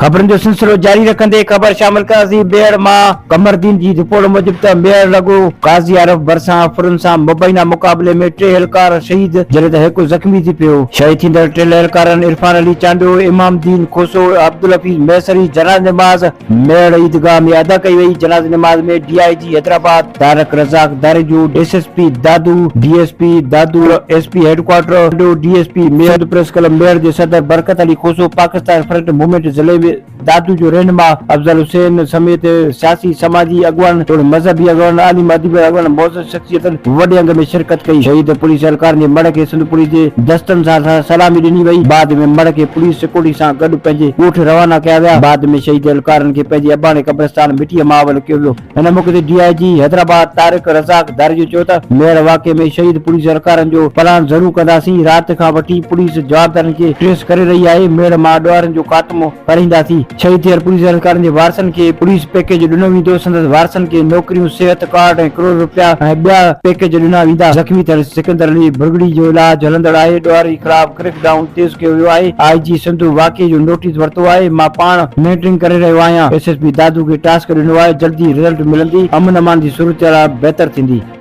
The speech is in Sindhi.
خبرن جو سلسلو جاري رکندي خبر شامل ڪياسين ميهڙ مان قمردين جي رپورٽ موجب ته ميهڙ لڳو قاضي عارف ڀرسان ڦرن سان مبينا مقابلي ۾ ٽي اهلڪار شهيد جڏهن ته هڪ زخمي ٿي پيو. شهيد ٿيندڙ ٽن اهلڪارن عرفان علي چانڊيو، امام دين کوسو، عبدالحفيظ مهيسري جنازي نماز ميهڙ عيدگاهه ۾ ادا ڪئي وئي. جنازي نماز ۾ D I G Hyderabad Tariq Razzaq Dharejo, S S P Dadu, D S P Dadu, S P headquarter, D S P Mehar, press club Mehar جي صدر برڪت علي کوسو، پاڪستان فرنٽ موومينٽ ضلعي دادو جو رهنما افضل حسين سميت سياسي سماجي اڳواڻن توڙي مذهبي اڳواڻن، عالم اديب اڳواڻن، معزز شخصيتن وڏي انگ ۾ شرڪت ڪئي. شهيد پوليس اهلڪارن جي مڙهه کي سنڌ پوليس جي دستن سان سلامي ڏني وئي. بعد ۾ مڙهه کي پوليس سيڪيورٽي سان گڏ پنهنجي ڳوٺ روانا ڪيا ويا. بعد ۾ شهيد اهلڪارن کي پنهنجي اباڻي قبرستان مٽيء ماء حوالي ڪيو ويو. ان موقعي تي ڊي I جي حيدرآباد طارق رزاق ڌاريجو چيو ته ميهڙ واقعي ۾ شهيد پوليس اهلڪارن جو پلاند ضرور ڪنداسين، رات کان وٺي پوليس جوابدارن کي ٽريس ڪري رهي آهي، ميهڙ مان ڏوهارين جو خاتمو ڪرائينداسين، شهيد ٿيل پوليس اهلڪارن جي وارثن کي پوليس پيڪيج ڏنو ويندو، سندس وارثن کي نوڪريون، صحت ڪارڊ ۽ ڪروڙ رپيا ۽ ٻيا پيڪيج ڏنا ويندا، زخمي ٿيل سڪندر علي ڀرڳڙي جو علاج هلندڙ آهي، ڏوهاري خلاف ڪريڪ ڊائون تيز ڪيو ويو آهي، آء جي سنڌ واقعي جو نوٽيس ورتو آهي، مان پاڻ مانيٽرنگ ڪري رهيو آهيان، ايس ايس پي دادو کي ٽاسڪ ڏنو آهي، جلدي رزلٽ ملندي، امن امان جي صورتحال بهتر ٿيندي.